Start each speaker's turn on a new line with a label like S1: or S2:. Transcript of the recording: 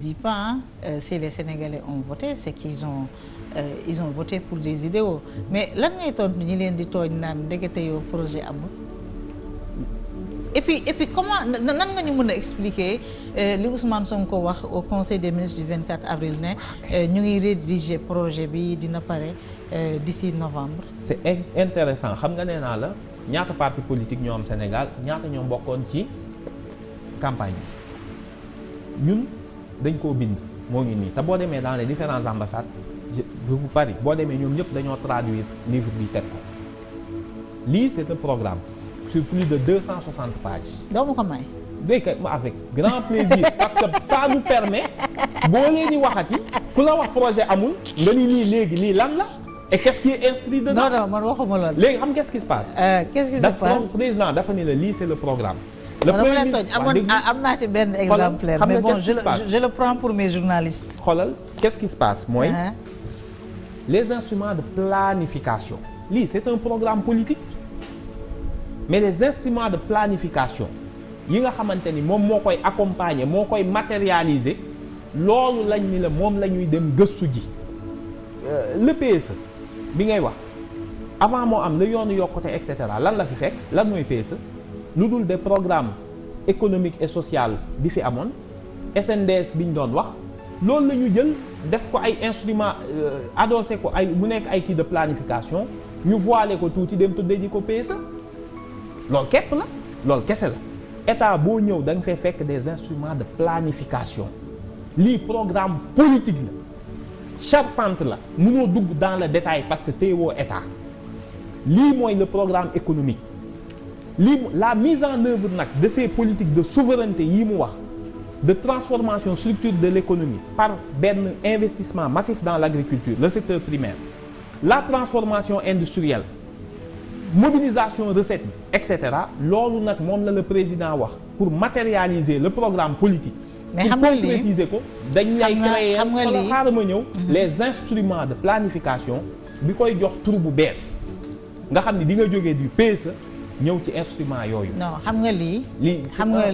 S1: Dis pas si les Sénégalais ont voté c'est qu'ils ont ils ont voté pour des idéaux mais lan ngay tontu ñi leen di tooñ naan ndekete yow projet amul et puis comment nan nga ñu mën a expliquer li Ousmane Sonko wax au conseil des ministres du 24 avril ne ñu ngi rédiger projet bi dina pare d'ici novembre.
S2: C'est intéressant xam nga nee naa la ñaata parti politique ñoo am Sénégal ñaata ñoo bokkoon ci campagne bi ñun. dañ koo bind moo ngi nii te boo demee dans les différentes ambassades je vous parie boo demee ñoom ñëpp dañoo traduire livre bi teg ko lii c'est un programme sur plus de 260 pages.
S1: doo ma ko may.
S2: béykat avec grand plaisir parce que ça nous permet boo leen di waxati ku la wax projet amul nga ni nii léegi lii lan la et qu'est-ce qui est inscrit dedans.
S1: non man waxuma loolu.
S2: léegi xam qu'est-ce qui se passe.
S1: qu'est-ce qui se passe
S2: président dafa ni la lii c'est le programme.
S1: le premier ministre am naa ci benn exemplaire mais bon je le prends pour mes journalistes.
S2: xoolal qu'est-ce qui se passe mooy. les instruments de planification. lii c'est un programme politique mais les instruments de planification yi nga xamante ni moom moo koy accompagner moo koy matérialiser loolu lañ ni la moom la ñuy dem gëstu ji. le PSE bi ngay wax avant moo am la yoonu yokkute et cetera lan la fi fekk lan mooy PSE. lu dul des programmes économiques et sociaux bi fi amoon SNDS bi ñu doon wax loolu la ñu jël def ko ay instruments adossé ko ay mu nekk ay kii de planification ñu voilé ko tuuti dem tuddee ji ko PSE loolu képp la loolu kese la état boo ñëw da nga fay fekk des instruments de planification lii programme politique la charpente la mënoo dugg dans le détail parce que téewoo état lii mooy le programme économique. la mise en œuvre nag de ces politiques de souveraineté yi mu wax de transformation structure de l'économie par benn investissement massif dans l'agriculture le secteur primaire la transformation industrielle mobilisation recettes et cetera loolu nag moom la le président wax pour matérialiser le programme politique.
S1: mais
S2: pour concrétiser ko dañ lay créer xaaral ma ñëw. les instruments de planification bi koy jox tur bu bees nga xam ni di nga jógee du PSE. ñëw ci instrument yooyu.
S1: non xam nga lii.
S2: xam nga.